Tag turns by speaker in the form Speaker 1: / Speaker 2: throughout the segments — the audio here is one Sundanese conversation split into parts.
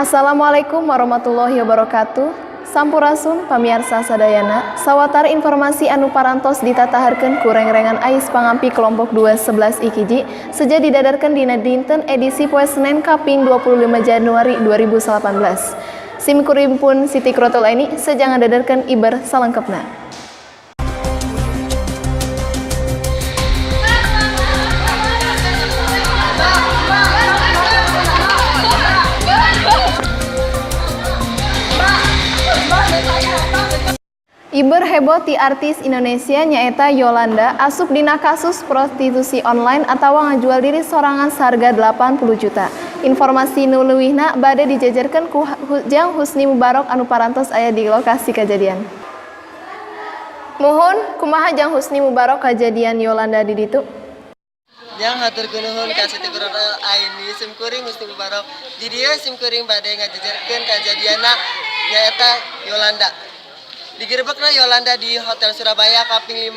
Speaker 1: Assalamualaikum warahmatullahi wabarakatuh. Sampurasun, pamiarsa sadayana. Sawatara informasi anu parantos ditataharkeun ku rengrengan Ais Pangampi kelompok 2 11 IKJ seja didadarkeun dina dinten edisi poe Senin kaping 25 Januari 2018. Sim kuring pun Siti Krotul ini seja ngadadarkeun iber salengkepna. Iber heboh ti artis Indonesia nyaeta Yolanda asup dina kasus prostitusi online atau ngajual diri sorangan seharga 80 juta. Informasi nu leuwihna bade dijajarkeun ku Jang Husni Mubarok anu parantos aya di lokasi kejadian. Muhun, kumaha, Jang Husni Mubarok, kejadian Yolanda di ditu?
Speaker 2: Yang hatur nuhun ka Siti Qurratul Aini. Sim kuring Husni Mubarok. Di dieu sim kuring bade ngajajarkeun kajadianna, nyaeta Yolanda. Digerebekna Yolanda di Hotel Surabaya kaping 5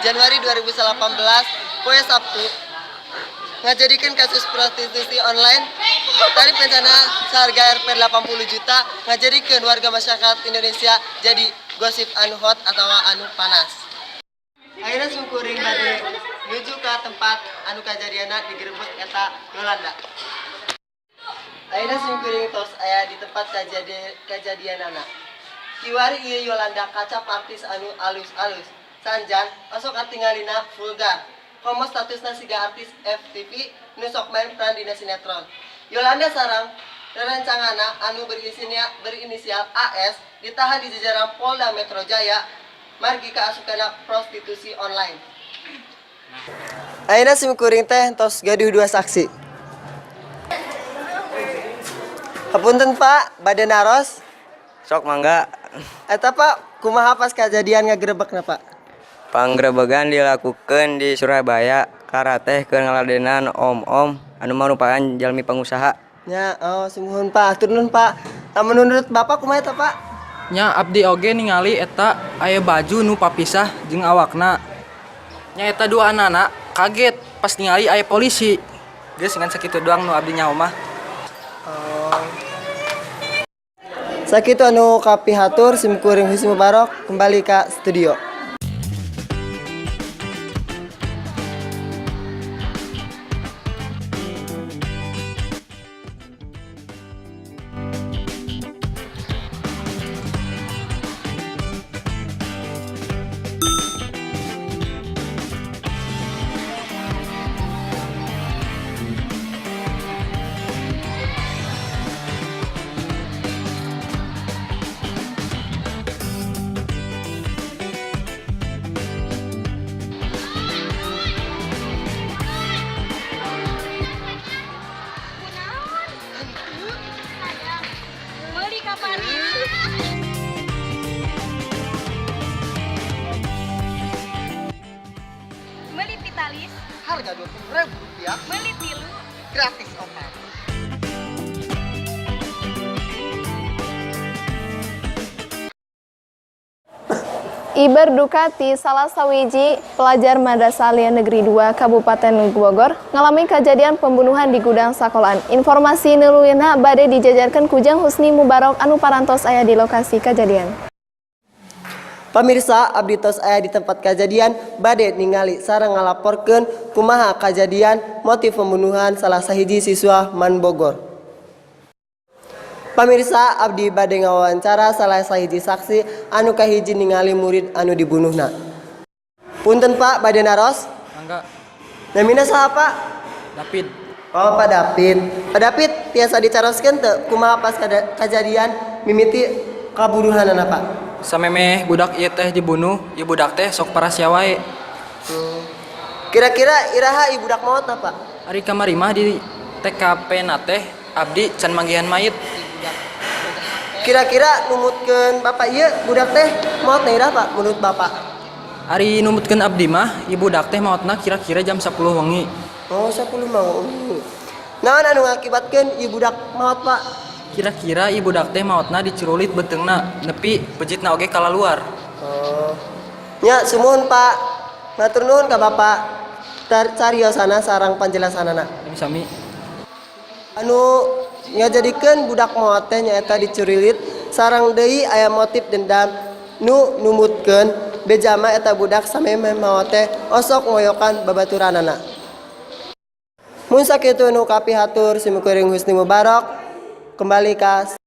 Speaker 2: Januari 2018 poe Sabtu, ngajadikeun kasus prostitusi online tarif kencana seharga Rp 80 juta, ngajadikeun warga masyarakat Indonesia jadi gosip anu hot atau anu panas. Akhirnya sim kuring bade menuju ke tempat anu kajadianna digerebek eta Yolanda. Akhirnya sim kuring tos aya di tempat kajadianana. Kiwari ieu Yolanda kacap artis anu alus-alus. Sanjan osok katingalina vulgar. Komo statusna siga artis FTV nu sok main peran dina sinetron. Yolanda sareng rerencanganna anu berinisial AS ditahan di jajaran Polda Metro Jaya margi kaasupkeunna prostitusi online. Ayeuna sim kuring teh tos gaduh dua saksi. Hapunten, Pak, bade naros.
Speaker 3: Sok mangga.
Speaker 2: Eta, Pak, kumaha pas kejadian ngagerebekna, Pak?
Speaker 3: Panggerebegan dilakukan di Surabaya karate keur ngaladenan om-om anu marupakan jalmi pengusaha.
Speaker 2: Ya, oh sumuhun, Pak, hatur nuhun, Pak. Tah, menurut Bapak kumaha eta, Pak?
Speaker 4: Nya, abdi oge ningali eta aya baju nu papisah jeung awakna. Nya, eta dua anak kaget pas ningali aya polisi. Geus, ngan sakitu doang nu abdi nyaho mah.
Speaker 2: Oh. Sakitu anu kapihatur sim kuring Husni Mubarok, kembali ke studio.
Speaker 5: Beli kapan? Beli Vitalis,
Speaker 2: Harga Rp20.000,
Speaker 5: beli tilu,
Speaker 2: gratis opat.
Speaker 1: Iber duka ti salah sawiji pelajar Madrasah Aliyah Negeri 2 Kabupaten Bogor ngalami kejadian pembunuhan di gudang sekolahan. Informasi nu leuwihna bade dijajarkan ku Jang Husni Mubarok anu parantos aya di lokasi kejadian.
Speaker 2: Pamirsa, abdi tos aya di tempat kejadian, bade ningali sareng ngalaporkeun kumaha kejadian motif pembunuhan salah sahiji siswa MAN Bogor. Pamirsa, abdi bade ngawawancara salah sahiji saksi anu kahiji ningali murid anu dibunuhna. Punten, Pak, bade naros.
Speaker 4: Mangga.
Speaker 2: Namina saha, Pak?
Speaker 4: David.
Speaker 2: Oh, Pak David. Pak David, tiasa dicaroskeun teu kumaha pas kejadian mimiti kabunuhanana, Pak?
Speaker 4: Samemeh budak ieu teh dibunuh, ieu budak teh sok parasia wae.
Speaker 2: Kira-kira iraha ieu budak maot, Pak?
Speaker 4: Ari kamari mah di TKP na teh abdi can manggihan mayit.
Speaker 2: Kira-kira numutkeun Bapak, ieu budak teh maot na iraha, Pak, menurut Bapak?
Speaker 4: Ari numutkeun abdi mah, ieu budak teh maotna kira-kira jam 10 wengi.
Speaker 2: Oh, 10 mau. Naon anu ngakibatkeun ieu budak maot, Pak?
Speaker 4: Kira-kira ieu budak teh maotna dicurulit beuteungna nepi pejitna oge kalaluar.
Speaker 2: Oh. Nya, sumuhun, Pak. Matur nuhun ka Bapak. Tar cariosana sareng panjelasanana.
Speaker 4: Sami.
Speaker 2: Anu Ngajadikeun budak maot teh nyaeta dicurilit sareng deui aya motif dendam nu numutkeun bejama eta budak samemeh maot teh osok ngoyokan babaturanana. Mun sakitu nu kapihatur simkuring Husni Mubarok kembali ka.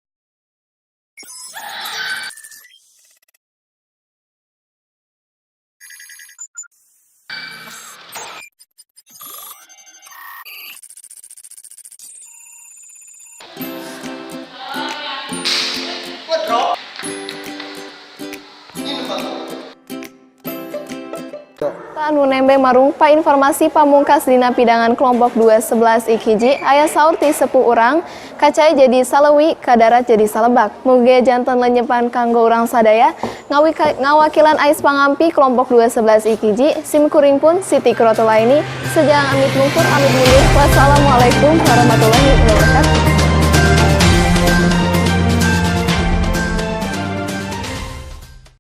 Speaker 1: Anu nembe marungpa informasi pamungkas dina pidangan kelompok 211 IKJ, aya saur ti sepuh urang, "Ka cai jadi saleuwi, ka darat jadi salebak." Mugi janten lenyepan kanggo urang sadaya. Ngawakilan Ais Pangampi kelompok 211 IKJ, sim kuring pun Siti Krotolaini sejang amit mungkur amit mundur. Wassalamualaikum warahmatullahi.